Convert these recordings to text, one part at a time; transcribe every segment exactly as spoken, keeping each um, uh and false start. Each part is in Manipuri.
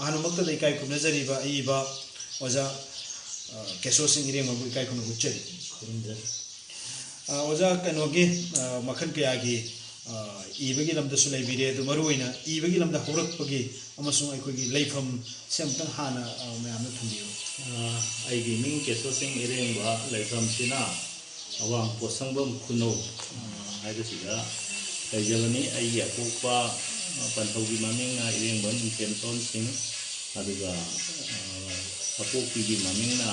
ꯑꯍꯥꯟꯕꯃꯛꯇꯗ ꯏꯀꯥꯏ ꯈꯨꯝꯅꯖꯔꯤꯕ ꯑꯏꯕ ꯑꯣꯖꯥ, ꯑ, ꯀꯦꯁꯣ ꯁꯤꯡ ꯏꯔꯦꯡꯕꯕꯨ ꯏꯀꯥꯏ ꯈꯨꯝꯅꯕ ꯎꯠꯆꯔꯤ꯫ ꯈꯨꯔꯨꯝꯖꯔꯤ꯫ ꯑ, ꯑꯣꯖꯥ, ꯀꯩꯅꯣꯒꯤ, ꯑ, ꯃꯈꯜ ꯀꯌꯥꯒꯤ, ꯑ, ꯏꯕꯒꯤ ꯂꯝꯗꯁꯨ ꯂꯩꯕꯤꯔꯦ, ꯑꯗꯨ ꯃꯔꯨꯑꯣꯏꯅ ꯏꯕꯒꯤ ꯂꯝꯗ ꯍꯧꯔꯛꯄꯒꯤ ꯑꯃꯁꯨꯡ ꯑꯩꯈꯣꯏꯒꯤ ꯂꯩꯐꯝꯁꯦ ꯑꯃꯨꯛꯇꯪ ꯍꯥꯟꯅ, ꯑ, ꯃꯌꯥꯝꯗ ꯊꯝꯕꯤꯌꯨ꯫ ꯑ, ꯑꯩꯒꯤ ꯃꯤꯡ ꯀꯦꯁꯣ ꯁꯤꯡ ꯏꯔꯦꯡꯕ, ꯂꯩꯐꯝꯁꯤꯅ ꯑꯋꯥꯡ ꯄꯣꯠꯁꯪꯕꯝ ꯈꯨꯅꯧ, ꯑ, ꯍꯥꯏꯕꯁꯤꯗ ꯂꯩꯖꯕꯅꯤ꯫ ꯑꯩꯒꯤ ꯑꯄꯣꯛꯄ, ꯑ, ꯄꯟꯊꯧꯒꯤ ꯃꯃꯤꯡꯅ ꯏꯔꯦꯡꯕꯝ ꯅꯤꯡꯊꯦꯝꯇꯣꯟ ꯁꯤꯡ, ꯑꯗꯨꯒ, ꯑ, ꯑꯄꯣꯛꯄꯤꯒꯤ ꯃꯃꯤꯡꯅ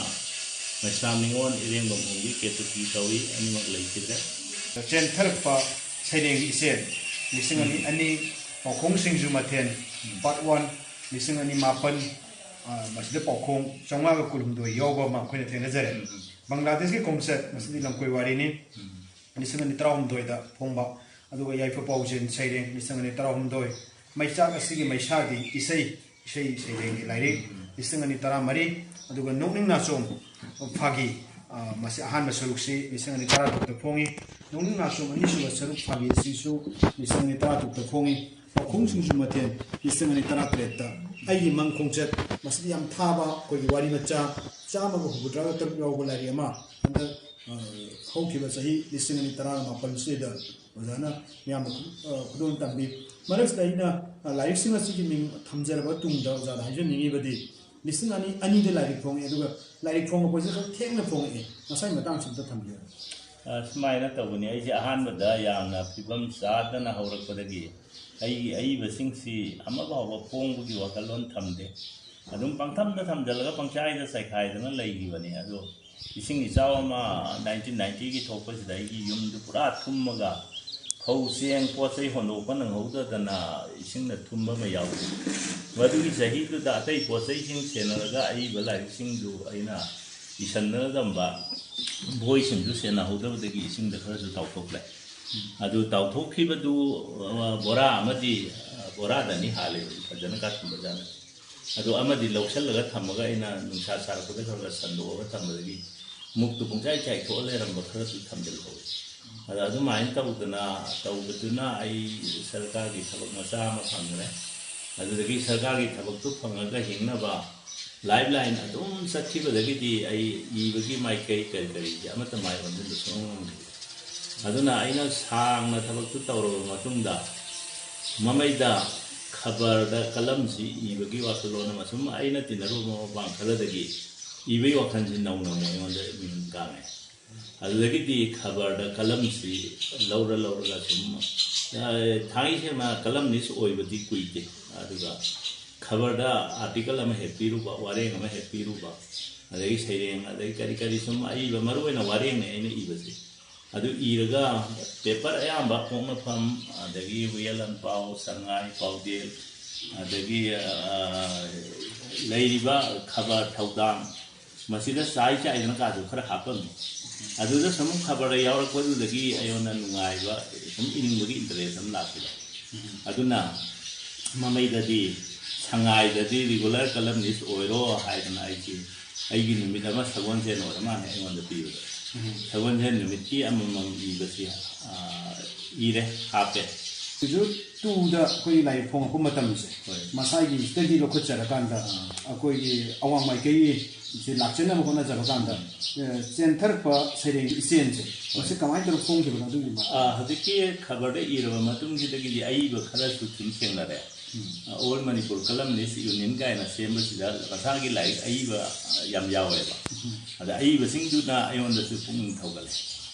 ꯃꯩꯁꯅꯥꯝ ꯅꯤꯉꯣꯜ ꯏꯔꯦꯡꯕꯝ ꯍꯣꯡꯕꯤ ꯀꯦꯇꯨꯀꯤ ꯀꯧꯏ꯫ ꯑꯅꯤꯃꯛ ꯂꯩꯈꯤꯗ꯭ꯔꯦ꯫ ꯆꯦꯟꯊꯔꯛꯄ ꯁꯩꯔꯦꯡꯒꯤ ꯏꯆꯦꯜ, ꯂꯤꯁꯤꯡ ꯑꯅꯤ ꯑꯅꯤ, ꯄꯥꯎꯈꯣꯡ ꯁꯤꯡꯖꯨ ꯃꯊꯦꯜ, ꯎꯝ꯫ Part one, ꯂꯤꯁꯤꯡ ꯑꯅꯤ ꯃꯥꯄꯟ, ꯑ, ꯃꯁꯤꯗ ꯄꯥꯎꯈꯣꯡ ꯆꯥꯝꯃꯉꯥꯒ ꯀꯨꯟꯍꯨꯝꯗꯣꯏ ꯌꯥꯎꯕ ꯑꯃ ꯑꯩꯈꯣꯏꯅ ꯊꯦꯡꯅꯖꯔꯦ꯫ ꯎꯝ, ꯎꯝ꯫ ꯕꯪꯒ꯭ꯂꯥꯗꯦꯁꯀꯤ ꯈꯣꯡꯆꯠ, ꯃꯁꯤꯗꯤ ꯂꯝꯀꯣꯏ ꯋꯥꯔꯤꯅꯤ꯫ ꯎꯝ꯫ ꯂꯤꯁꯤꯡ ꯑꯅꯤ ꯇꯔꯥꯍꯨꯝꯗꯣꯏꯗ ꯐꯣꯡꯕ, ꯑꯗꯨꯒ ꯌꯥꯏꯐ ꯄꯥꯎꯖꯦꯜ ꯁꯩꯔꯦꯡ, ꯂꯤꯁꯤꯡ ꯑꯅꯤ ꯇꯔꯥꯍꯨꯝꯗꯣꯏ, ꯃꯩꯆꯥꯛ ꯑꯁꯤꯒꯤ ꯃꯩꯁꯥꯗꯤ ꯏꯁꯩ, ꯏꯁꯩ ꯁꯩꯔꯦꯡꯒꯤ ꯂꯥꯏꯔꯤꯛ, ꯎꯝ꯫ ꯂꯤꯁꯤꯡ ꯑꯅꯤ ꯇꯔꯥꯃꯔꯤ, ꯑꯗꯨꯒ ꯅꯣꯛꯅꯤꯡ ꯅꯥꯆꯣꯝ ꯐꯥꯒꯤ, ꯑ, ꯃꯁꯤ ꯑꯍꯥꯟꯕ ꯁꯔꯨꯛꯁꯤ ꯂꯤꯁꯤꯡ ꯑꯅꯤ ꯇꯔꯥꯇꯔꯨꯛꯇ ꯐꯣꯡꯉꯤ꯫ ꯅꯣꯛꯅꯤꯡ ꯅꯥꯆꯣꯝ ꯑꯅꯤꯁꯨꯕ ꯁꯔꯨꯛ ꯐꯥꯒꯤ ꯑꯁꯤꯁꯨ ꯂꯤꯁꯤꯡ ꯑꯅꯤ ꯇꯔꯥꯇꯔꯨꯛꯇ ꯐꯣꯡꯉꯤ꯫ ꯄꯥꯎꯈꯣꯡ ꯁꯤꯡꯖꯨ ꯃꯊꯦꯜ ꯂꯤꯁꯤꯡ ꯑꯅꯤ ꯇꯔꯥꯇꯔꯦꯠꯇ꯫ ꯑꯩꯒꯤ ꯃꯪ ꯈꯣꯡꯆꯠ, ꯃꯁꯤꯗꯤ ꯌꯥꯝ ꯊꯥꯕ ꯑꯩꯈꯣꯏꯒꯤ ꯋꯥꯔꯤ ꯃꯆꯥ ꯆꯥꯝꯃꯒ ꯍꯨꯝꯐꯨꯇꯔꯥꯒ ꯇꯔꯨꯛ ꯌꯥꯎꯕ ꯂꯥꯏꯔꯤꯛ ꯑꯃ ꯍꯟꯗꯛ, ꯑ, ꯍꯧꯈꯤꯕ ꯆꯍꯤ ꯂꯤꯁꯤꯡ ꯑꯅꯤ ꯇꯔꯥꯒ ꯃꯥꯄꯟꯁꯤꯗ ꯑꯣꯖꯥꯅ ꯃꯤꯌꯥꯝꯗ ꯈꯨ-, ꯑ, ꯈꯨꯗꯣꯜ ꯇꯝꯕꯤ꯫ ꯃꯔꯛꯁꯤꯗ ꯑꯩꯅ, ꯑ, ꯂꯥꯏꯔꯤꯛꯁꯤꯡ ꯑꯁꯤꯒꯤ ꯃꯤꯡ ꯊꯝꯖꯔꯕ ꯇꯨꯡꯗ ꯑꯣꯖꯥꯗ ꯍꯥꯏꯖꯅꯤꯡꯉꯤꯕꯗꯤ, ꯂꯤꯁꯤꯡ ꯑꯅꯤ ꯑꯅꯤꯗ ꯂꯥꯏꯔꯤꯛ ꯐꯣꯡꯉꯛꯑꯦ, ꯑꯗꯨꯒ ꯂꯥꯏꯔꯤꯛ ꯐꯣꯡꯉꯛꯄꯁꯦ ꯈꯔ ꯊꯦꯡꯅ ꯐꯣꯡꯉꯛꯑꯦ꯫ ꯃꯁꯥꯒꯤ ꯃꯇꯥꯡꯁꯤ ꯑꯝꯇ ꯊꯝꯕꯤꯌꯨ꯫ ꯑ, ꯁꯨꯃꯥꯏꯅ ꯇꯧꯕꯅꯤ, ꯑꯩꯁꯦ ꯑꯍꯥꯟꯕꯗ ꯌꯥꯝꯅ ꯐꯤꯕꯝ ꯆꯥꯗꯅ ꯍꯧꯔꯛꯄꯗꯒꯤ ꯑꯩꯒꯤ ꯑꯏꯕꯁꯤꯡꯁꯤ ꯑꯃ ꯐꯥꯎꯕ ꯐꯣꯡꯕꯒꯤ ꯋꯥꯈꯜꯂꯣꯟ ꯊꯝꯗꯦ꯫ ꯑꯗꯨꯝ ꯄꯪꯊꯝꯗ ꯊꯝꯖꯤꯜꯂꯒ ꯄꯪꯆꯥꯏꯗ ꯆꯥꯏꯈꯥꯏꯗꯅ ꯂꯩꯈꯤꯕꯅꯤ꯫ ꯑꯗꯣ ꯏꯁꯤꯡ ꯏꯆꯥꯎ ꯑꯃ ꯅꯥꯏꯟꯇꯤꯟ ꯅꯥꯏꯟꯇꯤꯒꯤ ꯊꯣꯛꯄꯁꯤꯗ ꯑꯩꯒꯤ ꯌꯨꯝꯗꯨ ꯄꯨꯔꯥ ꯊꯨꯝꯃꯒ ꯐꯧ ꯆꯦꯡ ꯄꯣꯠ ꯆꯩ ꯍꯣꯟꯗꯣꯛꯄ ꯅꯪꯍꯧꯗꯗꯅ ꯏꯁꯤꯡꯅ ꯊꯨꯝꯕ ꯑꯃ ꯌꯥꯎꯈꯤ꯫ ꯃꯗꯨꯒꯤ ꯆꯍꯤꯗꯨꯗ ꯑꯇꯩ ꯄꯣꯠ ꯆꯩꯁꯤꯡ ꯁꯦꯟꯅꯔꯒ ꯑꯏꯕ ꯂꯥꯏꯔꯤꯛꯁꯤꯡꯗꯨ ꯑꯩꯅ ꯏꯁꯟꯅꯔꯝꯕ ꯕꯣꯏꯁꯤꯡꯗꯨ ꯁꯦꯟꯅꯍꯧꯗꯕꯗꯒꯤ ꯏꯁꯤꯡꯗ ꯈꯔꯁꯨ ꯇꯥꯎꯊꯣꯛꯂꯦ꯫ ꯑꯗꯨ ꯇꯥꯎꯊꯣꯛꯈꯤꯕꯗꯨ, ꯑ, ꯕꯣꯔꯥ ꯑꯃꯗꯤ, ꯑ, ꯕꯣꯔꯥꯗ ꯑꯅꯤ ꯍꯥꯜꯂꯦ, ꯐꯖꯅ ꯀꯥꯊꯨꯝꯕꯖꯥꯠꯅꯤ꯫ ꯑꯗꯨ ꯑꯃꯗꯤ ꯂꯧꯁꯜꯂꯒ ꯊꯝꯃꯒ ꯑꯩꯅ ꯅꯨꯡꯁꯥ ꯁꯥꯔꯛꯄꯗ ꯈꯔ ꯈꯔ ꯁꯟꯗꯣꯛꯑꯒ ꯊꯝꯕꯗꯒꯤ ꯃꯨꯛꯇꯨ ꯄꯨꯡꯆꯥꯏ ꯆꯥꯏꯊꯣꯛꯑ ꯂꯩꯔꯝꯕ ꯈꯔꯁꯨ ꯊꯝꯖꯤꯜꯍꯧꯋꯤ꯫ ꯑꯗ ꯑꯗꯨꯃꯥꯏꯅ ꯇꯧꯗꯅ, ꯇꯧꯕꯗꯨꯅ ꯑꯩ ꯁꯔꯀꯥꯔꯒꯤ ꯊꯕꯛ ꯃꯆꯥ ꯑꯃ ꯐꯪꯈ꯭ꯔꯦ꯫ ꯑꯗꯨꯗꯒꯤ ꯁꯔꯀꯥꯔꯒꯤ ꯊꯕꯛꯇꯨ ꯐꯪꯉꯒ ꯍꯤꯡꯅꯕ ꯂꯥꯏꯐ ꯂꯥꯏꯟ ꯑꯗꯨꯝ ꯆꯠꯈꯤꯕꯗꯒꯤꯗꯤ ꯑꯩ ꯏꯕꯒꯤ ꯃꯥꯏꯀꯩ ꯀꯔꯤ ꯀꯔꯤꯁꯦ ꯑꯃꯠꯇ ꯃꯥꯏ ꯑꯣꯟꯁꯤꯟꯕ ꯁꯨꯡꯉꯝ ꯉꯝꯈꯤꯗꯦ꯫ ꯑꯗꯨꯅ ꯑꯩꯅ ꯁꯥꯡꯅ ꯊꯕꯛꯇꯨ ꯇꯧꯔꯕ ꯃꯇꯨꯡꯗ ꯃꯃꯩꯗ ꯈꯕꯔꯗ ꯀꯂꯝꯁꯤ ꯏꯕꯒꯤ ꯋꯥꯈꯜꯂꯣꯟ ꯑꯃ ꯁꯨꯝ ꯑꯩꯅ ꯇꯤꯟꯅꯔꯨꯕ ꯃꯔꯨꯞ ꯃꯄꯥꯡ ꯈꯔꯗꯒꯤ ꯏꯕꯒꯤ ꯋꯥꯈꯜꯁꯤ ꯅꯧꯅ ꯑꯃꯨꯛ ꯑꯩꯉꯣꯟꯗ ꯃꯤꯍꯨꯟ ꯀꯥꯡꯉꯦ꯫ ꯑꯗꯨꯗꯒꯤꯗꯤ ꯈꯕꯔꯗ ꯀꯂꯝꯁꯤ ꯂꯧꯔ ꯂꯧꯔꯒ ꯁꯨꯝ, ꯑ, ꯊꯥꯡꯒꯩ ꯁꯦꯡꯅ ꯀꯂꯝꯅꯤꯁ ꯑꯣꯏꯕꯗꯤ ꯀꯨꯏꯗꯦ꯫ ꯑꯗꯨꯒ ꯈꯕꯔꯗ ꯑꯥꯔꯇꯤꯀꯜ ꯑꯃ ꯍꯦꯛ ꯄꯤꯔꯨꯕ, ꯋꯥꯔꯦꯡ ꯑꯃ ꯍꯦꯛ ꯄꯤꯔꯨꯕ, ꯑꯗꯒꯤ ꯁꯩꯔꯦꯡ, ꯑꯗꯒꯤ ꯀꯔꯤ ꯀꯔꯤ ꯁꯨꯝ ꯑꯏꯕ, ꯃꯔꯨꯑꯣꯏꯅ ꯋꯥꯔꯦꯡꯅꯦ ꯑꯩꯅ ꯏꯕꯁꯦ꯫ ꯑꯗꯨ ꯏꯔꯒ ꯄꯦꯄꯔ ꯑꯌꯥꯝꯕ ꯄꯣꯛꯅꯐꯝ, ꯑꯗꯒꯤ ꯍꯨꯏꯌꯦꯜ ꯂꯥꯟꯄꯥꯎ, ꯁꯉꯥꯏ ꯄꯥꯎꯗꯦꯜ, ꯑꯗꯒꯤ, ꯑ, ꯂꯩꯔꯤꯕ ꯈꯕꯔ ꯊꯧꯗꯥꯡ, ꯃꯁꯤꯗ ꯆꯥꯏ ꯆꯥꯏꯗꯅ ꯀꯥꯁꯨ ꯈꯔ ꯍꯥꯞꯄꯝꯃꯤ꯫ ꯑꯗꯨꯗ ꯁꯨꯝ ꯈꯕꯔꯗ ꯌꯥꯎꯔꯛꯄꯗꯨꯗꯒꯤ ꯑꯩꯉꯣꯟꯗ ꯅꯨꯡꯉꯥꯏꯕ, ꯁꯨꯝ ꯏꯅꯤꯡꯕꯒꯤ ꯏꯟꯇꯔꯦꯁ ꯑꯃ ꯂꯥꯛꯈꯤꯕ꯫ ꯑꯗꯨꯅ ꯃꯃꯩꯗꯗꯤ ꯁꯉꯥꯏꯗꯗꯤ ꯔꯤꯒꯨꯂꯔ ꯀꯂꯝꯅꯤꯁ ꯑꯣꯏꯔꯣ ꯍꯥꯏꯗꯅ ꯑꯩꯁꯤ ꯑꯩꯒꯤ ꯅꯨꯃꯤꯠ ꯑꯃ ꯁꯒꯣꯜꯁꯦꯟ ꯑꯣꯏꯔ ꯃꯥꯜꯂꯦ ꯑꯩꯉꯣꯟꯗ ꯄꯤꯕꯗꯣ꯫ ꯁꯒꯣꯜꯁꯦꯟ ꯅꯨꯃꯤꯠꯀꯤ ꯑꯃꯃꯝ ꯏꯕꯁꯤ, ꯑ, ꯏꯔꯦ, ꯍꯥꯞꯄꯦ꯫ ꯁꯤꯁꯨ ꯇꯨꯗ ꯑꯩꯈꯣꯏꯒꯤ ꯂꯥꯏꯔꯤꯛ ꯐꯣꯡꯉꯛꯄ ꯃꯇꯝꯁꯦ, ꯍꯣꯏ꯫ ꯃꯁꯥꯒꯤ ꯁꯤꯗꯒꯤ ꯂꯧꯈꯠꯆꯔꯀꯥꯟꯗ ꯑꯥ꯫ ꯑꯩꯈꯣꯏꯒꯤ ꯑꯋꯥꯡ ꯃꯥꯏꯀꯩꯒꯤ ꯁꯤ ꯂꯥꯛꯆꯅꯕ ꯍꯣꯠꯅꯖꯕ ꯀꯥꯟꯗ, ꯑ, ꯆꯦꯟꯊꯔꯛꯄ ꯁꯩꯔꯦꯡꯒꯤ ꯏꯆꯦꯜꯁꯦ, ꯃꯁꯤ ꯀꯃꯥꯏꯅ ꯇꯧꯔꯒ ꯐꯣꯡꯈꯤꯕꯅꯣ ꯑꯗꯨꯒꯤ ꯃꯇꯥꯡꯗ? ꯑꯥ, ꯍꯧꯖꯤꯛꯀꯤ ꯈꯕꯔꯗ ꯏꯔꯕ ꯃꯇꯨꯡꯁꯤꯗꯒꯤꯗꯤ ꯑꯏꯕ ꯈꯔꯁꯨ ꯑꯗꯨꯝ ꯊꯦꯡꯅꯔꯦ꯫ ꯑꯣꯜ ꯃꯅꯤꯄꯨꯔ ꯀꯂꯝꯅꯤꯁ ꯌꯨꯅꯤꯌꯟ ꯀꯥꯏꯅ ꯁꯦꯝꯕꯁꯤꯗ ꯃꯁꯥꯒꯤ ꯂꯥꯏꯔꯤꯛ ꯑꯏꯕ ꯌꯥꯝ ꯌꯥꯎꯋꯦꯕ꯫ ꯑꯗ ꯑꯏꯕꯁꯤꯡꯗꯨꯅ ꯑꯩꯉꯣꯟꯗꯁꯨ ꯄꯨꯛꯅꯤꯡ ꯊꯧꯒꯠꯂꯦ꯫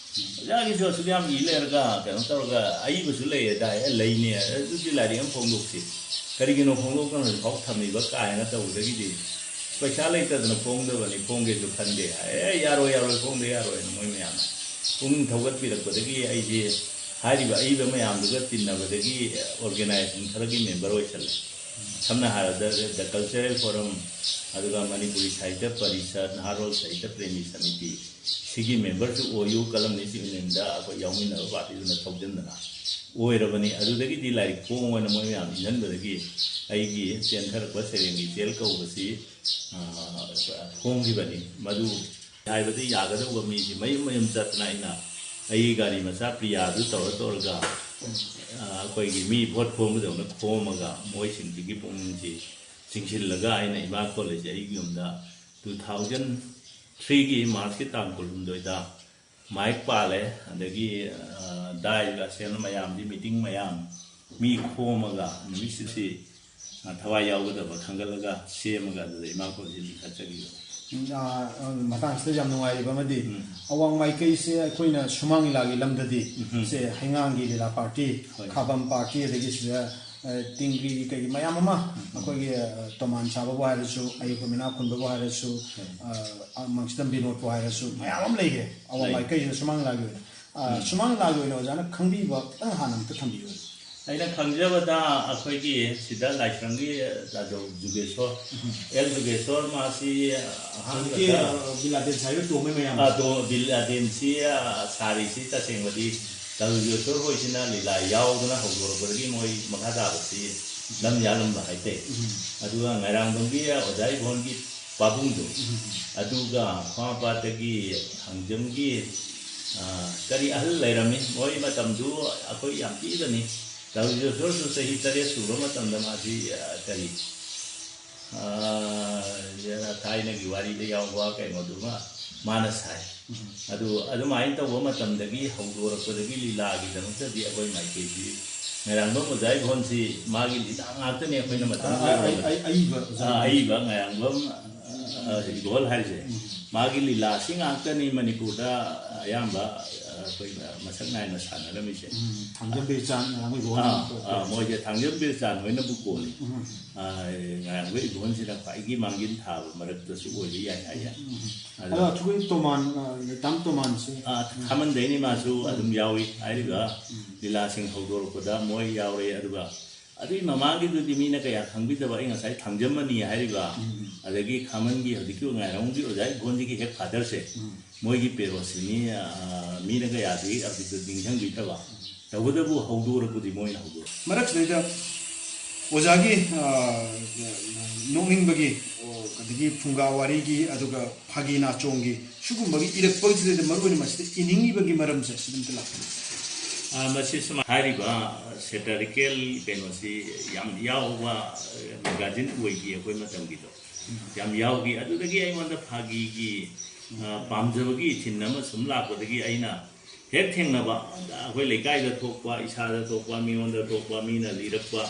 ꯑꯣꯖꯥꯒꯤꯁꯨ ꯑꯁꯨꯛ ꯌꯥꯝ ꯏ ꯂꯩꯔꯒ ꯀꯩꯅꯣ ꯇꯧꯔꯒ ꯑꯏꯕꯁꯨ ꯂꯩꯌꯦ ꯗꯥꯏ, ꯑꯦ, ꯂꯩꯅꯦ, ꯑꯗꯨꯗꯤ ꯂꯥꯏꯔꯤꯛ ꯑꯃ ꯐꯣꯡꯗꯣꯛꯁꯤ꯫ ꯀꯔꯤꯒꯤꯅꯣ ꯐꯣꯡꯗꯣꯛꯇꯅ ꯍꯧꯖꯤꯛꯐꯥꯎ ꯊꯝꯃꯤꯕ ꯀꯥꯏꯅ ꯇꯧꯕꯗꯒꯤꯗꯤ ꯄꯩꯁꯥ ꯂꯩꯇꯗꯅ ꯐꯣꯡꯗꯕꯅꯤ, ꯐꯣꯡꯒꯦꯁꯨ ꯈꯟꯗꯦ ꯍꯥꯏ꯫ ꯑꯦ, ꯌꯥꯔꯣꯏ, ꯌꯥꯔꯣꯏ, ꯐꯣꯡꯗ ꯌꯥꯔꯣꯏꯅ ꯃꯣꯏ ꯃꯌꯥꯝꯅ ꯄꯨꯛꯅꯤꯡ ꯊꯧꯒꯠꯄꯤꯔꯛꯄꯗꯒꯤ ꯑꯩꯁꯦ ꯍꯥꯏꯔꯤꯕ ꯑꯏꯕ ꯃꯌꯥꯝꯗꯨꯒ ꯇꯤꯟꯅꯕꯗꯒꯤ ꯑꯣꯔꯒꯦꯅꯥꯏꯖꯦꯁꯟ ꯈꯔꯒꯤ ꯃꯦꯝꯕꯔ ꯑꯣꯏꯁꯜꯂꯦ꯫ ꯁꯝꯅ ꯍꯥꯏꯔꯕꯗ ꯗ ꯀꯜꯆꯔꯦꯜ ꯐꯣꯔꯝ, ꯑꯗꯨꯒ ꯃꯅꯤꯄꯨꯔꯤ ꯁꯥꯍꯤꯇ꯭ꯌ ꯄꯔꯤꯁꯠ, ꯅꯍꯥꯔꯣꯜ ꯁꯥꯍꯤꯇ꯭ꯌ ꯄ꯭ꯔꯦꯃꯤ ꯁꯃꯤꯇꯤ, ꯁꯤꯒꯤ ꯃꯦꯝꯕꯔꯁꯨ ꯑꯣꯏꯌꯨ, ꯀꯂꯝꯅꯤꯁ ꯌꯨꯅꯤꯌꯟꯗ ꯑꯩꯈꯣꯏ ꯌꯥꯎꯃꯤꯟꯅꯕ ꯄꯥꯔꯇꯤꯗꯨꯅ ꯊꯧꯖꯤꯟꯗꯅ ꯑꯣꯏꯔꯕꯅꯤ꯫ ꯑꯗꯨꯗꯒꯤꯗꯤ ꯂꯥꯏꯔꯤꯛ ꯐꯣꯡ ꯑꯣꯏꯅ ꯃꯣꯏ ꯃꯌꯥꯝ ꯏꯟꯍꯟꯕꯗꯒꯤ ꯑꯩꯒꯤ ꯆꯦꯟꯊꯔꯛꯄ ꯁꯩꯔꯦꯡꯒꯤ ꯏꯆꯦꯜ ꯀꯧꯕꯁꯤ, ꯑ, ꯐꯣꯡꯈꯤꯕꯅꯤ꯫ ꯃꯗꯨ ꯍꯥꯏꯕꯗꯤ ꯌꯥꯒꯗꯧꯕ ꯃꯤꯁꯤ ꯃꯌꯨꯝ ꯃꯌꯨꯝ ꯆꯠꯇꯅ ꯑꯩꯅ ꯑꯩꯒꯤ ꯒꯥꯔꯤ ꯃꯆꯥ ꯄ꯭ꯔꯤꯌꯥꯗꯨ ꯇꯧꯔ ꯇꯧꯔꯒ ꯑꯩꯈꯣꯏꯒꯤ ꯃꯤ ꯚꯣꯠ ꯈꯣꯝꯕꯗꯧꯅ ꯈꯣꯝꯃꯒ ꯃꯣꯏꯁꯤꯡꯁꯤꯒꯤ ꯄꯨꯛꯅꯤꯡꯁꯤ ꯆꯤꯡꯁꯤꯜꯂꯒ ꯑꯩꯅ ꯏꯃꯥ ꯈꯣꯜꯂꯤꯁꯦ ꯑꯩꯒꯤ ꯌꯨꯝꯗ ꯇꯨ ꯊꯥꯎꯖꯟ ꯊ꯭ꯔꯤꯒꯤ ꯃꯥꯔꯆꯀꯤ ꯇꯥꯡ ꯀꯨꯟꯍꯨꯝꯗꯣꯏꯗ ꯃꯥꯏꯛ ꯄꯥꯜꯂꯦ꯫ ꯑꯗꯒꯤ ꯗꯥꯏꯒ ꯁꯦꯝꯕ ꯃꯌꯥꯝꯗꯤ, ꯃꯤꯇꯤꯡ ꯃꯌꯥꯝ, ꯃꯤ ꯈꯣꯝꯃꯒ ꯅꯨꯃꯤꯠꯁꯤꯁꯤ ꯊꯋꯥꯏ ꯌꯥꯎꯒꯗꯕ ꯈꯟꯒꯠꯂꯒ ꯁꯦꯝꯃꯒ ꯑꯗꯨꯗ ꯏꯃꯥ ꯈꯣꯜꯁꯤ ꯂꯤꯡꯈꯠꯆꯈꯤꯕꯅꯤ꯫ ꯎꯝ, ꯑꯥ, ꯑꯥ, ꯃꯇꯥꯡꯁꯤꯗ ꯌꯥꯝ ꯅꯨꯡꯉꯥꯏꯔꯤꯕ ꯑꯃꯗꯤ, ꯎꯝ꯫ ꯑꯋꯥꯡ ꯃꯥꯏꯀꯩꯁꯦ ꯑꯩꯈꯣꯏꯅ ꯁꯨꯃꯥꯡ ꯂꯤꯂꯥꯒꯤ ꯂꯝꯗꯗꯤ ꯎꯝ꯫ ꯁꯦ ꯍꯩꯉꯥꯡꯒꯤ ꯂꯤꯂꯥ ꯄꯥꯔꯇꯤ, ꯍꯣꯏ꯫ ꯈꯥꯕꯝ ꯄꯥꯔꯇꯤ, ꯑꯗꯒꯤ ꯁꯤꯗ, ꯑ, ꯇꯤꯡꯒ꯭ꯔꯤ ꯀꯩꯒꯤ ꯃꯌꯥꯝ ꯑꯃ, ꯎꯝ꯫ ꯑꯩꯈꯣꯏꯒꯤ, ꯑ, ꯇꯣꯃꯥꯟ ꯁꯥꯕꯕꯨ ꯍꯥꯏꯔꯁꯨ, ꯑꯌꯦꯛꯄ ꯃꯤꯅꯥ ꯈꯨꯟꯕꯕꯨ ꯍꯥꯏꯔꯁꯨ, ꯍꯣꯏ꯫ ꯑ, ꯑ, ꯃꯪꯁꯤꯇꯝ ꯕꯤꯅꯣꯗꯄꯨ ꯍꯥꯏꯔꯁꯨ, ꯃꯌꯥꯝ ꯑꯃ ꯂꯩꯔꯦ ꯑꯋꯥꯡ ꯂꯩ꯫ ꯃꯥꯏꯀꯩꯁꯤꯗ ꯁꯨꯃꯥꯡ ꯂꯤꯂꯥꯒꯤ ꯑꯣꯏꯅ꯫ ꯑ, ꯎꯝ꯫ ꯁꯨꯃꯥꯡ ꯂꯤꯂꯥꯒꯤ ꯑꯣꯏꯅ ꯑꯣꯖꯥꯅ ꯈꯪꯕꯤꯕ ꯈꯤꯇꯪ ꯍꯥꯟꯅ ꯑꯝꯇ ꯊꯝꯕꯤꯌꯨ꯫ ꯑꯩꯅ ꯈꯪꯖꯕꯗ ꯑꯩꯈꯣꯏꯒꯤ ꯁꯤꯗ ꯂꯥꯏꯁ꯭ꯔꯝꯒꯤ ꯖꯥꯗꯧ ꯖꯨꯒꯦꯁꯣꯔ, ꯎꯝ꯫ ꯑꯦꯜ ꯖꯨꯒꯦꯁꯣꯔ, ꯃꯥꯁꯤ ꯍꯧꯖꯤꯛꯀꯤ, ꯑꯍꯥꯟꯕꯗ ꯑ, ꯕꯤꯟ ꯂꯥꯗꯦꯟ ꯁꯥꯔꯤꯕ ꯇꯣꯝꯕꯩ ꯃꯌꯥꯝ꯫ ꯑ, ꯇꯣ-, ꯕꯤꯟ ꯂꯥꯗꯦꯟꯁꯤ, ꯑ, ꯁꯥꯔꯤꯁꯤ ꯇꯁꯦꯡꯕꯗꯤ ꯖꯥꯗꯧ ꯖꯨꯒꯦꯁꯣꯔ ꯍꯣꯏꯁꯤꯅ ꯂꯤꯂꯥ ꯌꯥꯎꯗꯅ ꯍꯧꯗꯣꯔꯛꯄꯗꯒꯤ ꯃꯣꯏ ꯃꯈꯥ ꯇꯥꯕꯁꯤ ꯂꯝ ꯌꯥꯜꯂꯝꯕ ꯍꯥꯏꯇꯥꯔꯦ꯫ ꯎꯝ꯫ ꯑꯗꯨꯒ ꯉꯥꯏꯔꯥꯡꯕꯝꯒꯤ ꯑꯣꯖꯥ ꯏꯕꯣꯟꯒꯤ ꯄꯥꯕꯨꯡꯗꯣ, ꯎꯝ꯫ ꯑꯗꯨꯒ ꯈ꯭ꯋꯥꯡꯄꯥꯠꯇꯒꯤ ꯊꯥꯡꯖꯝꯒꯤ, ꯑ, ꯀꯔꯤ ꯑꯍꯜ ꯂꯩꯔꯝꯃꯤ, ꯃꯣꯏ ꯃꯇꯝꯗꯨ ꯑꯩꯈꯣꯏ ꯌꯥꯝ ꯄꯤꯛꯏꯕꯅꯤ꯫ ꯖꯥꯗꯧ ꯖꯨꯒꯦꯁꯣꯔꯁꯨ ꯆꯍꯤ ꯇꯔꯦꯠ ꯁꯨꯕ ꯃꯇꯝꯗ ꯃꯥꯁꯤ, ꯑ, ꯀꯔꯤ, ꯑ, ꯊꯥꯏꯅꯒꯤ ꯋꯥꯔꯤꯗ ꯌꯥꯎꯕ ꯀꯩꯅꯣꯗꯨꯃ ꯃꯥꯅ ꯁꯥꯏ꯫ ꯎꯝ꯫ ꯑꯗꯨ ꯑꯗꯨꯃꯥꯏꯅ ꯇꯧꯕ ꯃꯇꯝꯗꯒꯤ ꯍꯧꯗꯣꯔꯛꯄꯗꯒꯤ ꯂꯤꯂꯥꯒꯤꯗꯃꯛꯇꯗꯤ ꯑꯩꯈꯣꯏ ꯃꯥꯏꯀꯩꯗꯤ ꯉꯥꯏꯔꯥꯡꯕꯝ ꯑꯣꯖꯥ ꯏꯕꯣꯟꯁꯤ ꯃꯥꯒꯤ ꯂꯤꯂꯥ ꯉꯥꯛꯇꯅꯤ ꯑꯩꯈꯣꯏꯅ ꯃꯇꯝ ꯑ, ꯑ, ꯑ, ꯑꯏꯕ ꯑꯣꯖꯥ꯫ ꯑ, ꯑꯏꯕ ꯉꯥꯏꯔꯥꯡꯕꯝ, ꯑ, ꯏꯕꯣꯜ ꯍꯥꯏꯁꯦ꯫ ꯎꯝ꯫ ꯃꯥꯒꯤ ꯂꯤꯂꯥꯁꯤ ꯉꯥꯛꯇꯅꯤ ꯃꯅꯤꯄꯨꯔꯗ ꯑꯌꯥꯝꯕ, ꯑ, ꯑꯩꯈꯣꯏ ꯃꯁꯛ ꯅꯥꯏꯅ ꯁꯥꯟꯅꯔꯝꯃꯤꯁꯦ꯫ ꯎꯝ, ꯊꯥꯡꯖꯝ ꯕꯤꯔꯆꯥꯟ, ꯉꯥꯏꯔꯥꯡꯕꯝ ꯏꯕꯣꯜ꯫ ꯑ, ꯑ, ꯃꯣꯏꯁꯦ ꯊꯥꯡꯖꯝ ꯕꯤꯔꯆꯥꯟ ꯍꯣꯏꯅꯕꯨ ꯀꯣꯜꯂꯤ꯫ ꯎꯝ꯫ ꯑ, ꯉꯥꯏꯔꯥꯡꯕꯝ ꯏꯕꯣꯜꯁꯤꯅ ꯈ꯭ꯋꯥꯏꯗꯒꯤ ꯃꯥꯡꯖꯤꯟ ꯊꯥꯕ ꯃꯔꯛꯇꯁꯨ ꯑꯣꯏꯕ ꯌꯥꯏ ꯍꯥꯏꯌꯦ꯫ ꯎꯝ꯫ ꯑꯗꯣ ꯑꯗꯣ ꯑꯩꯈꯣꯏ ꯇꯣꯃꯥꯟ, ꯑ, ꯇꯥꯝ ꯇꯣꯃꯥꯟꯁꯦ꯫ ꯑ, ꯈꯥꯃꯟꯗꯩꯅꯤ ꯃꯥꯁꯨ ꯑꯗꯨꯝ ꯌꯥꯎꯏ꯫ ꯍꯥꯏꯔꯤꯕ ꯎꯝ꯫ ꯂꯤꯂꯥꯁꯤꯡ ꯍꯧꯗꯣꯔꯛꯄꯗ ꯃꯣꯏ ꯌꯥꯎꯔꯦ꯫ ꯑꯗꯨꯒ ꯑꯗꯨꯒꯤ ꯃꯃꯥꯡꯒꯤꯗꯨꯗꯤ ꯃꯤꯅ ꯀꯌꯥ ꯈꯪꯕꯤꯗꯕ, ꯑꯩ ꯉꯁꯥꯏ ꯊꯥꯡꯖꯝꯃꯅꯤ ꯍꯥꯏꯔꯤꯕ, ꯎꯝ꯫ ꯑꯗꯒꯤ ꯈꯥꯃꯟꯒꯤ ꯍꯧꯖꯤꯛꯀꯤ ꯉꯥꯏꯔꯣꯡꯒꯤ ꯑꯣꯖꯥ ꯏꯕꯣꯟꯁꯤꯒꯤ ꯍꯦꯛ ꯐꯥꯗꯔꯁꯦ, ꯎꯝ꯫ ꯃꯣꯏꯒꯤ ꯄꯦꯔꯣꯁꯤꯅꯤ, ꯑ, ꯃꯤꯅ ꯀꯌꯥꯗꯤ ꯍꯧꯖꯤꯛꯇ ꯅꯤꯡꯁꯤꯡꯕꯤꯗꯕ꯫ ꯇꯧꯕꯇꯕꯨ ꯍꯧꯗꯣꯔꯛꯄꯗꯤ ꯃꯣꯏꯅ ꯍꯧꯗꯣꯔꯛꯄ꯫ ꯃꯔꯛꯁꯤꯗꯩꯗ ꯑꯣꯖꯥꯒꯤ, ꯑ, ꯅꯣꯛꯅꯤꯡꯕꯒꯤ, ꯑꯣ, ꯑꯗꯒꯤ ꯐꯨꯡꯒꯥ ꯋꯥꯔꯤꯒꯤ, ꯑꯗꯨꯒ ꯐꯥꯒꯤ ꯅꯥꯆꯣꯡꯒꯤ ꯁꯤꯒꯨꯝꯕꯒꯤ ꯏꯔꯛꯄꯁꯤꯗꯩꯗ ꯃꯔꯨꯑꯣꯏꯅ ꯃꯁꯤꯗ ꯏꯅꯤꯡꯉꯤꯕꯒꯤ ꯃꯔꯝꯁꯦ ꯁꯤꯗ ꯑꯝꯇ ꯂꯥꯛꯄꯤꯌꯨ꯫ ꯑ, ꯃꯁꯤ ꯁꯨꯃꯥꯏ ꯍꯥꯏꯔꯤꯕ satirical ꯀꯩꯅꯣꯁꯤ ꯌꯥꯝ ꯌꯥꯎꯕ, ꯑ, magazine ꯑꯣꯏꯈꯤ ꯑꯩꯈꯣꯏ ꯃꯇꯝꯒꯤꯗꯣ꯫ ꯌꯥꯝ ꯌꯥꯎꯈꯤ꯫ ꯑꯗꯨꯗꯒꯤ ꯑꯩꯉꯣꯟꯗ ꯐꯥꯒꯤꯒꯤ, ꯑ, ꯄꯥꯝꯖꯕꯒꯤ ꯏꯊꯤꯟ ꯑꯃ ꯁꯨꯝ ꯂꯥꯛꯄꯗꯒꯤ ꯑꯩꯅ ꯍꯦꯛ ꯊꯦꯡꯅꯕ, ꯑꯩꯈꯣꯏ ꯂꯩꯀꯥꯏꯗ ꯊꯣꯛꯄ, ꯏꯁꯥꯗ ꯊꯣꯛꯄ, ꯃꯤꯉꯣꯟꯗ ꯊꯣꯛꯄ, ꯃꯤꯅ ꯂꯤꯔꯛꯄ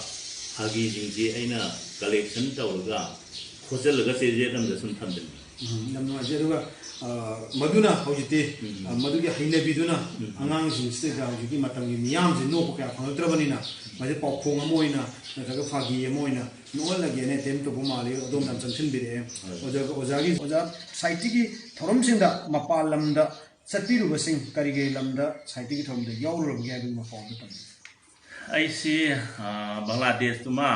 ꯐꯥꯒꯤꯁꯤꯡꯁꯤ ꯑꯩꯅ collection ꯇꯧꯔꯒ ꯈꯣꯠꯆꯜꯂꯒ ꯆꯦꯖꯦꯠ ꯑꯃꯗ ꯁꯨꯝ ꯊꯝꯖꯤꯟꯕ꯫ ꯎꯝ, ꯌꯥꯝ ꯅꯨꯡꯉꯥꯏꯖꯩ꯫ ꯑꯗꯨꯒ, ꯑ, ꯃꯗꯨꯅ ꯍꯧꯖꯤꯛꯇꯤ, ꯎꯝ꯫ ꯑ, ꯃꯗꯨꯒꯤ ꯍꯩꯅꯕꯤꯗꯨꯅ ꯎꯝ꯫ ꯑꯉꯥꯡꯁꯤꯡꯁꯤꯗ ꯍꯧꯖꯤꯛꯀꯤ ꯃꯇꯝꯒꯤ ꯃꯤꯌꯥꯝꯁꯤ ꯅꯣꯛꯄ ꯀꯌꯥ ꯐꯪꯉꯛꯇ꯭ꯔꯕꯅꯤꯅ, ꯃꯁꯤ ꯄꯥꯎꯈꯣꯡ ꯑꯃ ꯑꯣꯏꯅ ꯅꯠꯇ꯭ꯔꯒ ꯐꯥꯒꯤ ꯑꯃ ꯑꯣꯏꯅ ꯅꯣꯛꯍꯜꯂꯒꯦꯅ attempt ꯇꯧꯕ ꯃꯥꯜꯂꯤ꯫ ꯑꯗꯣꯝꯗ ꯌꯥꯝ ꯆꯪꯁꯤꯟꯕꯤꯔꯛꯑꯦ꯫ ꯍꯣꯏ꯫ ꯑꯣꯖꯥ, ꯑꯣꯖꯥꯒꯤ, ꯑꯣꯖꯥ, ꯁꯥꯍꯤꯇ꯭ꯌꯒꯤ ꯊꯧꯔꯝꯁꯤꯡꯗ ꯃꯄꯥꯟ ꯂꯝꯗ ꯆꯠꯄꯤꯔꯨꯕꯁꯤꯡ ꯀꯔꯤ ꯀꯔꯤ ꯂꯝꯗ ꯁꯥꯍꯤꯇ꯭ꯌꯒꯤ ꯊꯧꯔꯝꯗ ꯌꯥꯎꯔꯨꯔꯕꯒꯦ ꯍꯥꯏꯕꯒꯤ ꯃꯄꯥꯎ ꯑꯝꯇ ꯇꯝꯕꯤꯌꯨ꯫ ꯑꯩꯁꯤ, ꯑ, ꯕꯪꯒ꯭ꯂꯥꯗꯦꯁꯇꯨꯃ,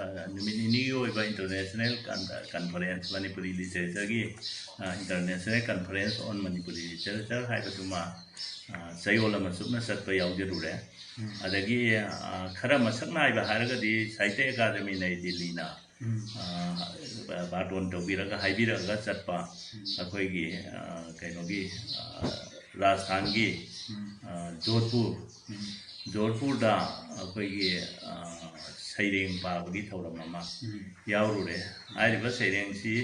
ꯑ, ꯅꯨꯃꯤꯠ ꯅꯤꯅꯤꯒꯤ ꯑꯣꯏꯕ international con-, conference, ꯃꯅꯤꯄꯨꯔꯤ literatureꯒꯤ, ꯑ, International Conference on Manipuri Literature ꯍꯥꯏꯕꯗꯨꯃ, ꯑ, ꯆꯌꯣꯜ ꯑꯃ ꯆꯨꯞꯅ ꯆꯠꯄ ꯌꯥꯎꯖꯔꯨꯔꯦ꯫ ꯎꯝ꯫ ꯑꯗꯒꯤ, ꯑ, ꯈꯔ ꯃꯁꯛ ꯅꯥꯏꯕ ꯍꯥꯏꯔꯒꯗꯤ ꯁꯥꯍꯤꯇ꯭ꯌ ꯑꯦꯀꯥꯗꯃꯤ ꯅꯩ ꯗꯤꯜꯂꯤꯅ, ꯎꯝ꯫ ꯑ, ꯕꯥꯔꯇꯣꯟ ꯇꯧꯕꯤꯔꯒ ꯍꯥꯏꯕꯤꯔꯛꯑꯒ ꯆꯠꯄ ꯎꯝ꯫ ꯑꯩꯈꯣꯏꯒꯤ, ꯑ, ꯀꯩꯅꯣꯒꯤ, ꯑ, ꯔꯥꯖꯁꯊꯥꯟꯒꯤ, ꯎꯝ꯫ ꯑ, ꯖꯣꯙꯄꯨꯔ, ꯎꯝ꯫ ꯖꯣꯙꯄꯨꯔꯗ ꯑꯩꯈꯣꯏꯒꯤ, ꯑ, ꯁꯩꯔꯦꯡ ꯄꯥꯕꯒꯤ ꯊꯧꯔꯝ ꯑꯃ ꯎꯝ꯫ ꯌꯥꯎꯔꯨꯔꯦ꯫ ꯍꯥꯏꯔꯤꯕ ꯁꯩꯔꯦꯡꯁꯤ,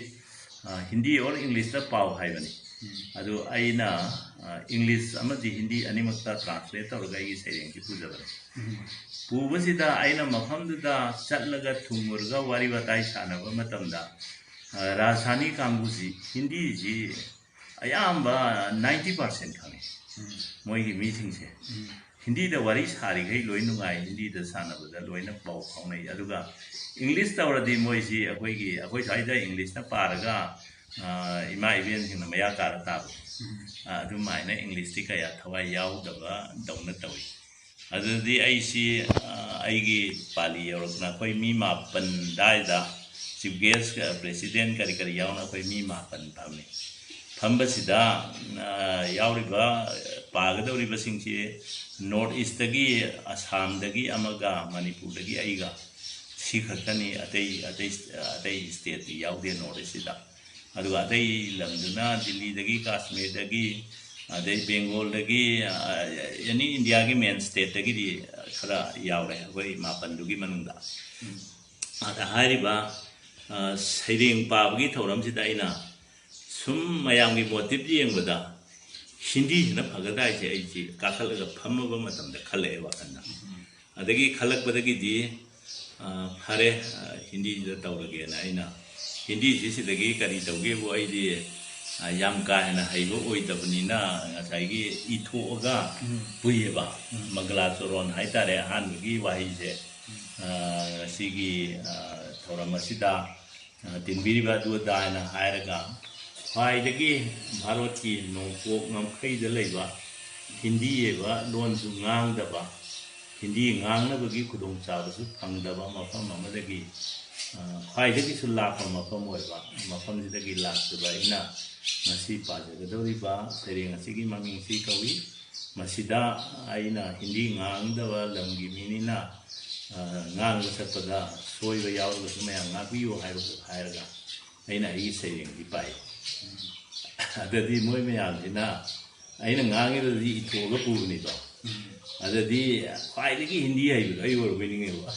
ꯑ, ꯍꯤꯟꯗꯤ ꯑꯣꯔ ꯏꯪꯂꯤꯁꯇ ꯄꯥꯎ ꯍꯥꯏꯕꯅꯤ꯫ ꯎꯝ꯫ ꯑꯗꯨ ꯑꯩꯅ, ꯑ, ꯏꯪꯂꯤꯁ ꯑꯃꯗꯤ ꯍꯤꯟꯗꯤ ꯑꯅꯤꯃꯛꯇ translate ꯇꯧꯔꯒ ꯑꯩꯒꯤ ꯁꯩꯔꯦꯡꯁꯤ ꯄꯨꯖꯕꯅꯤ꯫ ꯎꯝ꯫ ꯄꯨꯕꯁꯤꯗ ꯑꯩꯅ ꯃꯐꯝꯗꯨꯗ ꯆꯠꯂꯒ ꯊꯨꯡꯉꯨꯔꯒ ꯋꯥꯔꯤ ꯋꯥꯇꯥꯏ ꯁꯥꯟꯅꯕ ꯃꯇꯝꯗ, ꯑ, ꯔꯥꯖꯁꯊꯥꯅꯤ ꯀꯥꯡꯕꯨꯁꯤ ꯍꯤꯟꯗꯤꯁꯤ ꯑꯌꯥꯝꯕ ninety percent ꯈꯪꯉꯤ꯫ ꯎꯝ꯫ ꯃꯣꯏꯒꯤ ꯃꯤꯁꯤꯡꯁꯦ꯫ ꯎꯝ꯫ ꯍꯤꯟꯗꯤꯗ ꯋꯥꯔꯤ ꯁꯥꯔꯤꯈꯩ ꯂꯣꯏ ꯅꯨꯡꯉꯥꯏ, ꯍꯤꯟꯗꯤꯗ ꯁꯥꯟꯅꯕꯗ ꯂꯣꯏꯅ ꯄꯥꯎ ꯐꯥꯎꯅꯩ꯫ ꯑꯗꯨꯒ ꯏꯪꯂꯤꯁ ꯇꯧꯔꯗꯤ ꯃꯣꯏꯁꯤ ꯑꯩꯈꯣꯏꯒꯤ, ꯑꯩꯈꯣꯏ ꯁ꯭ꯋꯥꯏꯗ ꯏꯪꯂꯤꯁꯅ ꯄꯥꯔꯒ, ꯑ, ꯏꯃꯥ ꯏꯕꯦꯟꯁꯤꯡꯅ ꯃꯌꯥ ꯀꯥꯔ ꯇꯥꯕ꯫ ꯎꯝ꯫ ꯑ, ꯑꯗꯨꯃꯥꯏꯅ ꯏꯪꯂꯤꯁꯇꯤ ꯀꯌꯥ ꯊꯋꯥꯏ ꯌꯥꯎꯗꯕ ꯗꯧꯅ ꯇꯧꯏ꯫ ꯑꯗꯨꯗꯤ ꯑꯩꯁꯤ, ꯑ, ꯑꯩꯒꯤ ꯄꯥꯂꯤ ꯌꯧꯔꯛꯇꯅ ꯑꯩꯈꯣꯏ ꯃꯤ ꯃꯥꯄꯟ ꯑꯗꯥꯏꯗ chief guest, president ꯀꯔꯤ ꯀꯔꯤ ꯌꯥꯎꯅ ꯑꯩꯈꯣꯏ ꯃꯤ ꯃꯥꯄꯟ ꯐꯝꯃꯤ꯫ ꯐꯝꯕꯁꯤꯗ, ꯑ, ꯌꯥꯎꯔꯤꯕ, ꯄꯥꯒꯗꯧꯔꯤꯕꯁꯤꯡꯁꯤ North Eastꯇꯒꯤ, ꯑꯁꯥꯝꯗꯒꯤ ꯑꯃꯒ, ꯃꯅꯤꯄꯨꯔꯗꯒꯤ ꯑꯩꯒ, ꯁꯤ ꯈꯛꯇꯅꯤ꯫ ꯑꯇꯩ, ꯑꯇꯩ, ꯑꯇꯩ stateꯇꯤ ꯌꯥꯎꯗꯦ North Eastꯁꯤꯗ꯫ ꯑꯗꯨꯒ ꯑꯇꯩ ꯂꯝꯗꯨꯅ ꯗꯤꯜꯂꯤꯗꯒꯤ, ꯀꯥꯁꯃꯤꯔꯗꯒꯤ, ꯑꯗꯩ ꯕꯦꯡꯒꯣꯜꯗꯒꯤ, ꯑꯦꯅꯤ ꯏꯟꯗꯤꯌꯥꯒꯤ ꯃꯦꯟ ꯁ꯭ꯇꯦꯠꯇꯒꯤꯗꯤ ꯈꯔ ꯌꯥꯎꯔꯦ ꯑꯩꯈꯣꯏ ꯃꯥꯄꯟꯗꯨꯒꯤ ꯃꯅꯨꯡꯗ꯫ ꯑꯗ ꯍꯥꯏꯔꯤꯕ, ꯑ, ꯁꯩꯔꯦꯡ ꯄꯥꯕꯒꯤ ꯊꯧꯔꯝꯁꯤꯗ ꯑꯩꯅ ꯁꯨꯝ ꯃꯌꯥꯝꯒꯤ ꯃꯣꯇꯤꯞ ꯌꯦꯡꯕꯗ ꯍꯤꯟꯗꯤꯁꯤꯅ ꯐꯒꯗ꯭ꯔꯥ ꯍꯥꯏꯁꯦ ꯑꯩꯁꯦ ꯀꯥꯈꯠꯂꯒ ꯐꯝꯃꯕ ꯃꯇꯝꯗ ꯈꯜꯂꯛꯑꯦ ꯋꯥꯈꯜꯗ꯫ ꯑꯗꯒꯤ ꯈꯜꯂꯛꯄꯗꯒꯤꯗꯤ, ꯑ, ꯐꯔꯦ, ꯑ, ꯍꯤꯟꯗꯤꯁꯤꯗ ꯇꯧꯔꯒꯦꯅ ꯑꯩꯅ ꯍꯤꯟꯗꯤꯁꯤ ꯁꯤꯗꯒꯤ ꯀꯔꯤ ꯇꯧꯒꯦꯕꯨ ꯑꯩꯗꯤ, ꯑ, ꯌꯥꯝ ꯀꯥ ꯍꯦꯟꯅ ꯍꯩꯕ ꯑꯣꯏꯗꯕꯅꯤꯅ ꯉꯁꯥꯏꯒꯤ ꯏꯊꯣꯛꯑꯒ ꯎꯝ꯫ ꯄꯨꯏꯌꯦꯕ꯫ ꯎꯝ꯫ ꯃꯪꯒꯂꯥ ꯆꯣꯔꯣꯟ ꯍꯥꯏꯇꯥꯔꯦ ꯑꯍꯥꯟꯕꯒꯤ ꯋꯥꯍꯩꯁꯦ꯫ ꯎꯝ꯫ ꯑ, ꯉꯁꯤꯒꯤ, ꯑ, ꯊꯧꯔꯝ ꯑꯁꯤꯗ ꯑ, ꯇꯤꯟꯕꯤꯔꯤꯕ ꯑꯗꯨ ꯑꯗꯥ ꯍꯥꯏꯅ ꯍꯥꯏꯔꯒ, ꯈ꯭ꯋꯥꯏꯗꯒꯤ ꯚꯥꯔꯠꯀꯤ ꯅꯣꯡꯄꯣꯛ ꯉꯝꯈꯩꯗ ꯂꯩꯕ ꯍꯤꯟꯗꯤ ꯍꯥꯏꯕ ꯂꯣꯟꯁꯨ ꯉꯥꯡꯗꯕ, ꯍꯤꯟꯗꯤ ꯉꯥꯡꯅꯕꯒꯤ ꯈꯨꯗꯣꯡꯆꯥꯕꯁꯨ ꯐꯪꯗꯕ ꯃꯐꯝ ꯑꯃꯗꯒꯤ, ꯑ, ꯈ꯭ꯋꯥꯏꯗꯒꯤꯁꯨ ꯂꯥꯞꯄ ꯃꯐꯝ ꯑꯣꯏꯕ ꯃꯐꯝꯁꯤꯗꯒꯤ ꯂꯥꯛꯆꯕ ꯑꯩꯅ ꯉꯁꯤ ꯄꯥꯖꯒꯗꯧꯔꯤꯕ ꯁꯩꯔꯦꯡ ꯑꯁꯤꯒꯤ ꯃꯃꯤꯡꯁꯤ ꯀꯧꯏ꯫ ꯃꯁꯤꯗ ꯑꯩꯅ ꯍꯤꯟꯗꯤ ꯉꯥꯡꯗꯕ ꯂꯝꯒꯤ ꯃꯤꯅꯤꯅ, ꯑ, ꯉꯥꯡꯕ ꯁꯛꯄꯗ ꯁꯣꯏꯕ ꯌꯥꯎꯔꯒꯁꯨ ꯃꯌꯥꯝ ꯉꯥꯛꯄꯤꯌꯨ ꯍꯥꯏꯕ ꯍꯥꯏꯔꯒ ꯑꯩꯅ ꯑꯩꯒꯤ ꯁꯩꯔꯦꯡꯁꯤ ꯄꯥꯏ꯫ ꯑꯗꯨꯗꯤ ꯃꯣꯏ ꯃꯌꯥꯝꯁꯤꯅ ꯑꯩꯅ ꯉꯥꯡꯉꯤꯗꯨꯗꯤ ꯏꯊꯣꯛꯑꯒ ꯄꯨꯕꯅꯤꯗꯣ꯫ ꯑꯗꯨꯗꯤ ꯈ꯭ꯋꯥꯏꯗꯒꯤ ꯍꯤꯟꯗꯤ ꯍꯩꯕꯗꯣ ꯑꯩ ꯑꯣꯏꯔꯕꯣꯏ ꯅꯤꯡꯉꯦꯕ꯫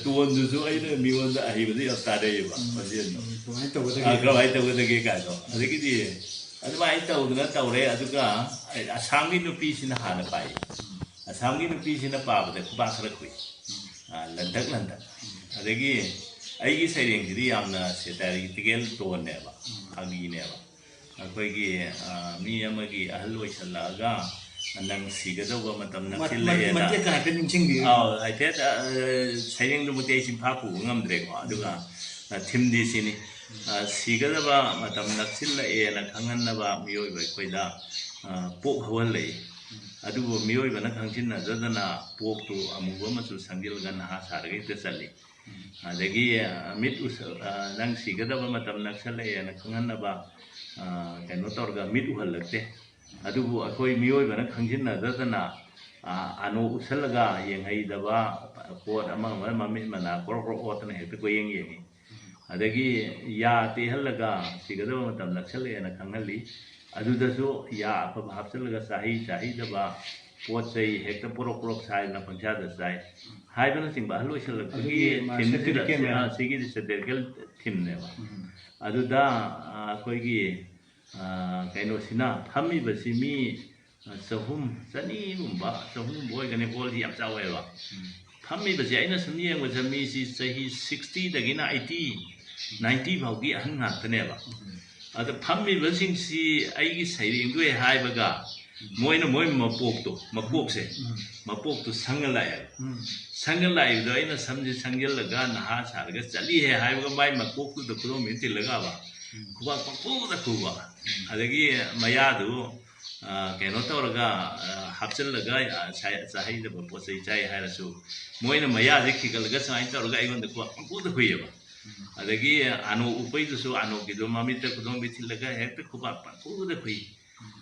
ꯇꯣꯟꯗꯨꯁꯨ ꯑꯩꯅ ꯃꯤꯉꯣꯟꯗ ꯑꯍꯩꯕꯗ ꯌꯥꯝ ꯇꯥꯔꯛꯑꯦꯕ, ꯈꯣꯟꯖꯦꯜꯗꯣ꯫ ꯀꯃꯥꯏꯅ ꯇꯧꯒꯗꯒꯦ? ꯑ, ꯀꯃꯥꯏꯅ ꯇꯧꯒꯗꯒꯦ ꯀꯥꯏꯗꯣ꯫ ꯑꯗꯒꯤꯗꯤ ꯑꯗꯨꯃꯥꯏꯅ ꯇꯧꯗꯅ ꯇꯧꯔꯦ꯫ ꯑꯗꯨꯒ ꯑꯁꯥꯝꯒꯤ ꯅꯨꯄꯤꯁꯤꯅ ꯍꯥꯟꯅ ꯄꯥꯏ꯫ ꯑꯁꯥꯝꯒꯤ ꯅꯨꯄꯤꯁꯤꯅ ꯄꯥꯕꯗ ꯈꯨꯕꯥꯛ ꯈꯔ ꯈꯨꯏ꯫ ꯑ, ꯂꯟꯊꯛ ꯂꯟꯊꯛ꯫ ꯑꯗꯒꯤ ꯑꯩꯒꯤ ꯁꯩꯔꯦꯡꯁꯤꯗꯤ ꯌꯥꯝꯅ ꯁꯦꯇꯥꯏꯔꯤꯇꯤꯀꯦꯜ ꯇꯣꯟꯅꯦꯕ, ꯐꯥꯒꯤꯅꯦꯕ꯫ ꯑꯩꯈꯣꯏꯒꯤ, ꯑ, ꯃꯤ ꯑꯃꯒꯤ ꯑꯍꯜ ꯑꯣꯏꯁꯜꯂꯛꯑꯒ ꯅꯪ ꯁꯤꯒꯗꯧꯕ ꯃꯇꯝ ꯃꯠ-, ꯃꯠ-, ꯅꯛꯁꯤꯜꯂꯛꯑꯦꯅ꯫ ꯃꯇꯦꯛꯀ ꯍꯥꯏꯐꯦꯠ ꯅꯤꯡꯁꯤꯡꯕꯤꯌꯨ꯫ ꯑꯥꯎ, ꯍꯥꯏꯐꯦꯠ, ꯑ, ꯁꯩꯔꯦꯡꯗꯨꯃꯛꯇꯤ ꯑꯩ ꯆꯤꯟꯐꯥ ꯄꯨꯕ ꯉꯝꯗ꯭ꯔꯦꯀꯣ꯫ ꯑꯗꯨꯒ, ꯑ, ꯊꯤꯝꯗꯤ ꯁꯤꯅꯤ꯫ ꯑ, ꯁꯤꯒꯗꯕ ꯃꯇꯝ ꯅꯛꯁꯤꯜꯂꯛꯑꯦꯅ ꯈꯪꯍꯟꯅꯕ ꯃꯤꯑꯣꯏꯕ ꯑꯩꯈꯣꯏꯗ, ꯑ, ꯄꯣꯞ ꯍꯧꯍꯜꯂꯛꯏ꯫ ꯑꯗꯨꯕꯨ ꯃꯤꯑꯣꯏꯕꯅ ꯈꯪꯖꯤꯟꯅꯗꯗꯅ ꯄꯣꯞꯇꯨ ꯑꯃꯨꯕ ꯃꯆꯨ ꯁꯪꯖꯤꯜꯂꯒ ꯅꯍꯥ ꯁꯥꯔꯒ ꯍꯦꯛꯇ ꯆꯠꯂꯤ꯫ ꯑꯗꯒꯤ, ꯑ, ꯃꯤꯠ ꯎꯁ-, ꯑ, ꯅꯪ ꯁꯤꯒꯗꯕ ꯃꯇꯝ ꯅꯛꯁꯜꯂꯛꯑꯦꯅ ꯈꯪꯍꯟꯅꯕ, ꯑ, ꯀꯩꯅꯣ ꯇꯧꯔꯒ ꯃꯤꯠ ꯎꯍꯜꯂꯛꯇꯦ꯫ ꯑꯗꯨꯕꯨ ꯑꯩꯈꯣꯏ ꯃꯤꯑꯣꯏꯕꯅ ꯈꯪꯖꯤꯟꯅꯗꯗꯅ, ꯑ, ꯑꯅꯣ ꯎꯠꯁꯜꯂꯒ ꯌꯦꯡꯍꯩꯗꯕ ꯄꯣꯠ ꯑꯃ ꯑꯃ ꯃꯃꯤꯠ ꯃꯅꯥ ꯀ꯭ꯔꯣꯛ ꯀ꯭ꯔꯣꯛ ꯑꯣꯠꯇꯅ ꯍꯦꯛꯇ ꯀꯣꯏꯌꯦꯡ ꯌꯦꯡꯉꯤ꯫ ꯑꯗꯒꯤ ꯌꯥ ꯇꯦꯛꯍꯜꯂꯒ ꯁꯤꯒꯗꯕ ꯃꯇꯝ ꯅꯛꯁꯜꯂꯛꯑꯦꯅ ꯈꯪꯍꯜꯂꯤ꯫ ꯑꯗꯨꯗꯁꯨ ꯌꯥ ꯑꯐꯕ ꯍꯥꯞꯆꯤꯜꯂꯒ ꯆꯥꯍꯩ ꯆꯥꯍꯩꯗꯕ ꯄꯣꯠ ꯆꯩ ꯍꯦꯛꯇ ꯄꯣꯔꯣꯛ ꯄꯣꯔꯣꯛ ꯆꯥꯏꯗꯅ ꯄꯪꯆꯥꯗ ꯆꯥꯏ ꯍꯥꯏꯕꯅꯆꯤꯡꯕ ꯑꯍꯜ ꯑꯣꯏꯁꯜꯂꯛꯄꯒꯤ ꯑꯗꯨꯒꯤ, ꯑ, ꯊꯤꯝꯁꯤꯗ certificate ꯃꯌꯥꯝ꯫ ꯑ, ꯁꯤꯒꯤꯗꯤ ꯁꯦꯇꯔꯤꯀꯦꯜ ꯊꯤꯝꯅꯦꯕ꯫ ꯑꯗꯨꯗ ꯑ, ꯑꯩꯈꯣꯏꯒꯤ ꯑ, ꯀꯩꯅꯣꯁꯤꯅ ꯐꯝꯃꯤꯕꯁꯤ ꯃꯤ ꯑ, ꯆꯍꯨꯝ ꯆꯅꯤꯒꯨꯝꯕ ꯆꯍꯨꯝꯒꯨꯝꯕ ꯑꯣꯏꯒꯅꯤ꯫ ꯍꯣꯜꯁꯤ ꯌꯥꯝ ꯆꯥꯎꯋꯦꯕ꯫ ꯐꯝꯃꯤꯕꯁꯦ ꯑꯩꯅ ꯁꯨꯝ ꯌꯦꯡꯕꯗ ꯃꯤꯁꯤ ꯆꯍꯤ ꯁꯤꯛꯁꯇꯤꯗꯒꯤꯅ ꯑꯩꯠꯇꯤ ꯅꯥꯏꯟꯇꯤ ꯐꯥꯎꯒꯤ ꯑꯍꯟ ꯉꯥꯛꯇꯅꯦꯕ꯫ ꯑꯗ ꯐꯝꯃꯤꯕꯁꯤꯡꯁꯤ ꯑꯩꯒꯤ ꯁꯩꯔꯦꯡꯗꯣ ꯍꯦꯛ ꯍꯥꯏꯕꯒ ꯃꯣꯏꯅ ꯃꯣꯏ ꯃꯄꯣꯛꯇꯣ ꯃꯀꯣꯛꯁꯦ ꯃꯄꯣꯛꯇꯣ ꯁꯪꯒꯠꯂꯛꯑꯦꯕ꯫ ꯁꯪꯒꯠꯂꯛꯏꯕꯗꯣ ꯑꯩꯅ ꯁꯝꯁꯦ ꯁꯪꯖꯜꯂꯒ ꯅꯍꯥ ꯁꯥꯔꯒ ꯆꯠꯂꯤꯍꯦ ꯍꯥꯏꯕꯒ ꯃꯥꯏ ꯃꯀꯣꯛꯇꯨꯗ ꯈꯨꯗꯣꯝꯕꯤꯅ ꯊꯤꯜꯂꯒꯕ ꯈꯨꯕꯥꯛ ꯄꯪꯈꯨꯗ ꯈꯨꯕ꯫ ꯑꯗꯒꯤ ꯃꯌꯥꯗꯨ ꯑ, ꯀꯩꯅꯣ ꯇꯧꯔꯒ ꯑ, ꯍꯥꯞꯆꯤꯜꯂꯒ ꯑ, ꯁꯥꯏ- ꯆꯥꯍꯩꯗꯕ ꯄꯣꯠ ꯆꯩ ꯆꯥꯏ ꯍꯥꯏꯔꯁꯨ ꯃꯣꯏꯅ ꯃꯌꯥꯁꯦ ꯈꯤꯒꯠꯂꯒ ꯁꯨꯃꯥꯏꯅ ꯇꯧꯔꯒ ꯑꯩꯉꯣꯟꯗ ꯈꯨꯕꯥꯛ ꯄꯪꯈꯨꯗ ꯈꯨꯏꯌꯦꯕ꯫ ꯑꯗꯒꯤ ꯑꯅꯣꯛ ꯎꯞꯄꯩꯗꯨꯁꯨ ꯑꯅꯣꯛꯀꯤꯗꯣ ꯃꯃꯤꯠꯇ ꯈꯨꯗꯣꯝꯕꯤ ꯊꯤꯜꯂꯒ ꯍꯦꯛꯇ ꯈꯨꯕꯥꯛ ꯄꯪꯈꯨꯗ ꯈꯨꯏ꯫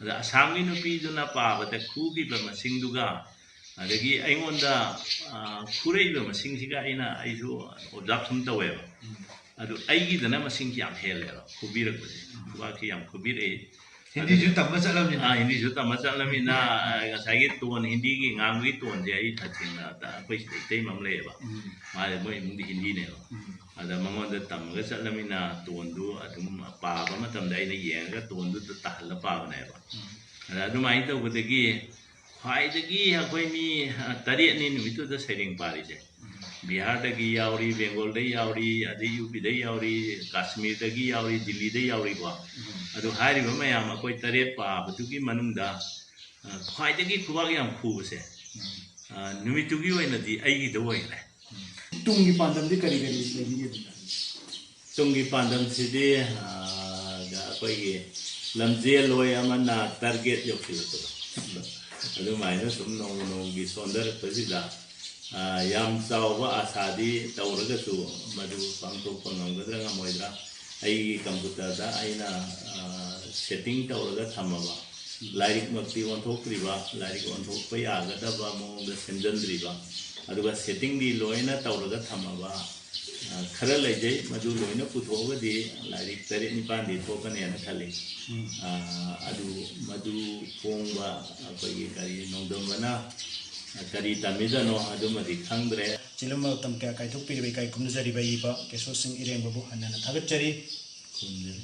ꯑꯗ ꯑꯁꯥꯝꯒꯤ ꯅꯨꯄꯤꯗꯨꯅ ꯄꯥꯕꯗ ꯈꯨꯈꯤꯕ ꯃꯁꯤꯡꯗꯨꯒ ꯑꯗꯒꯤ ꯑꯩꯉꯣꯟꯗ ꯑ, ꯈꯨꯔꯛꯏꯕ ꯃꯁꯤꯡꯁꯤꯒ ꯑꯩꯅ ꯑꯩꯁꯨ ꯑꯣꯕꯖꯥꯔꯞ ꯁꯨꯝ ꯇꯧꯋꯦꯕ꯫ ꯑꯗꯨ ꯑꯩꯒꯤꯗꯅ ꯃꯁꯤꯡꯁꯤ ꯌꯥꯝ ꯍꯦꯜꯂꯦꯕ ꯈꯨꯕꯤꯔꯛꯄꯁꯦ꯫ ꯈꯨꯕꯥꯛꯁꯤ ꯌꯥꯝ ꯈꯨꯕꯤꯔꯛꯏ꯫ ꯍꯤꯟꯗꯤꯁꯨ ꯇꯝꯕ ꯆꯠꯂꯝꯅꯤꯅ꯫ ꯑꯥ, ꯍꯤꯟꯗꯤꯁꯨ ꯇꯝꯕ ꯆꯠꯂꯝꯅꯤꯅ ꯑ, ꯉꯁꯥꯏꯒꯤ ꯇꯣꯟ ꯍꯤꯟꯗꯤꯒꯤ ꯉꯥꯡꯕꯒꯤ ꯇꯣꯟꯁꯦ ꯑꯩ ꯇꯁꯦꯡꯅ ꯑꯩꯈꯣꯏ ꯁꯤꯗ ꯏꯇꯩꯃ ꯑꯃ ꯂꯩꯌꯦꯕ꯫ ꯃꯥꯁꯦ ꯃꯣꯏ ꯏꯃꯨꯡꯗꯤ ꯍꯤꯟꯗꯤꯅꯦꯕ꯫ ꯑꯗ ꯃꯉꯣꯟꯗ ꯇꯝꯃꯒ ꯆꯠꯂꯝꯅꯤꯅ ꯇꯣꯟꯗꯨ ꯑꯗꯨꯝ ꯄꯥꯕ ꯃꯇꯝꯗ ꯑꯩꯅ ꯌꯦꯡꯉꯒ ꯇꯣꯟꯗꯨꯗ ꯇꯥꯍꯜꯂ ꯄꯥꯕꯅꯦꯕ꯫ ꯑꯗ ꯑꯗꯨꯃꯥꯏꯅ ꯇꯧꯕꯗꯒꯤ ꯈ꯭ꯋꯥꯏꯗꯒꯤ ꯑꯩꯈꯣꯏ ꯃꯤ ꯑ, ꯇꯔꯦꯠꯅꯤ ꯅꯨꯃꯤꯠꯇꯨꯗ ꯁꯩꯔꯦꯡ ꯄꯥꯔꯤꯁꯦ꯫ ꯕꯤꯍꯥꯔꯗꯒꯤ ꯌꯥꯎꯔꯤ, ꯕꯦꯡꯒꯣꯜꯗꯒꯤ ꯌꯥꯎꯔꯤ, ꯑꯗꯩ ꯌꯨ ꯄꯤꯗꯒꯤ ꯌꯥꯎꯔꯤ, ꯀꯥꯁꯃꯤꯔꯗꯒꯤ ꯌꯥꯎꯔꯤ, ꯗꯤꯜꯂꯤꯗꯒꯤ ꯌꯥꯎꯔꯤꯀꯣ꯫ ꯑꯗꯨ ꯍꯥꯏꯔꯤꯕ ꯃꯌꯥꯝ ꯑꯩꯈꯣꯏ ꯇꯔꯦꯠ ꯄꯥꯕꯗꯨꯒꯤ ꯃꯅꯨꯡꯗ ꯑ, ꯈ꯭ꯋꯥꯏꯗꯒꯤ ꯈꯨꯕꯥꯛ ꯌꯥꯝ ꯈꯨꯕꯁꯦ ꯑ, ꯅꯨꯃꯤꯠꯇꯨꯒꯤ ꯑꯣꯏꯅꯗꯤ ꯑꯩꯒꯤꯗ ꯑꯣꯏꯈ꯭ꯔꯦ꯫ ꯇꯨꯡꯒꯤ ꯄꯥꯟꯗꯝꯗꯤ ꯀꯔꯤ ꯀꯔꯤ ꯂꯩꯔꯤꯒꯦ ꯑꯗꯨꯗ? ꯇꯨꯡꯒꯤ ꯄꯥꯟꯗꯝꯁꯤꯗꯤ ꯑ, ꯑꯩꯈꯣꯏꯒꯤ ꯂꯝꯖꯦꯜ ꯂꯣꯏ ꯑꯃꯅ ꯇꯥꯔꯒꯦꯠ ꯌꯧꯁꯤꯜꯂꯛꯄꯗꯣ ꯑꯗꯨꯃꯥꯏꯅ ꯁꯨꯝ ꯅꯣꯡꯃ ꯅꯣꯡꯃꯒꯤ ꯁꯣꯟꯊꯔꯛꯄꯁꯤꯗ ꯑ, ꯌꯥꯝ ꯆꯥꯎꯕ ꯑꯁꯥꯗꯤ ꯇꯧꯔꯒꯁꯨ ꯃꯗꯨ ꯄꯥꯡꯊꯣꯛꯄ ꯉꯝꯒꯗ꯭ꯔꯥ ꯉꯝꯃꯣꯏꯗ꯭ꯔꯥ ꯑꯩꯒꯤ ꯀꯝꯄ꯭ꯌꯨꯇꯔꯗ ꯑꯩꯅ ꯁꯦꯠꯇꯤꯡ ꯇꯧꯔꯒ ꯊꯝꯃꯕ ꯂꯥꯏꯔꯤꯛꯃꯛꯇꯤ ꯑꯣꯟꯊꯣꯛꯇ꯭ꯔꯤꯕ ꯂꯥꯏꯔꯤꯛ ꯑꯣꯟꯊꯣꯛꯄ ꯌꯥꯒꯗꯕ ꯃꯑꯣꯡꯗ ꯁꯦꯝꯖꯤꯟꯗ꯭ꯔꯤꯕ ꯑꯗꯨꯒ ꯁꯦꯠꯇꯤꯡꯗꯤ ꯂꯣꯏꯅ ꯇꯧꯔꯒ ꯊꯝꯃꯕ ꯑ, ꯈꯔ ꯂꯩꯖꯩ, ꯃꯗꯨ ꯂꯣꯏꯅ ꯄꯨꯊꯣꯛꯑꯒꯗꯤ ꯂꯥꯏꯔꯤꯛ ꯇꯔꯦꯠ ꯅꯤꯄꯥꯟꯗꯤ ꯊꯣꯛꯀꯅꯦꯅ ꯈꯜꯂꯤ꯫ ꯑ, ꯑꯗꯨ, ꯃꯗꯨ ꯐꯣꯡꯕ ꯑꯩꯈꯣꯏꯒꯤ ꯀꯔꯤ ꯅꯣꯡꯗꯝꯕꯅ ꯀꯔꯤ ꯇꯝꯃꯤꯗꯅꯣ ꯑꯗꯨꯃꯗꯤ ꯈꯪꯗ꯭ꯔꯦ꯫ ꯆꯤꯂꯝꯕ ꯃꯇꯝ ꯀꯌꯥ ꯀꯥꯏꯊꯣꯛꯄꯤꯔꯤꯕ ꯏꯀꯥꯏ ꯈꯨꯝꯅꯖꯔꯤꯕ ꯏꯕ ꯀꯦꯁꯣ ꯁꯤꯡ ꯏꯔꯦꯡꯕꯕꯨ ꯍꯟꯅ ꯍꯟꯅ ꯊꯥꯒꯠꯆꯔꯤ꯫ ꯈꯨꯝꯖꯔꯤ꯫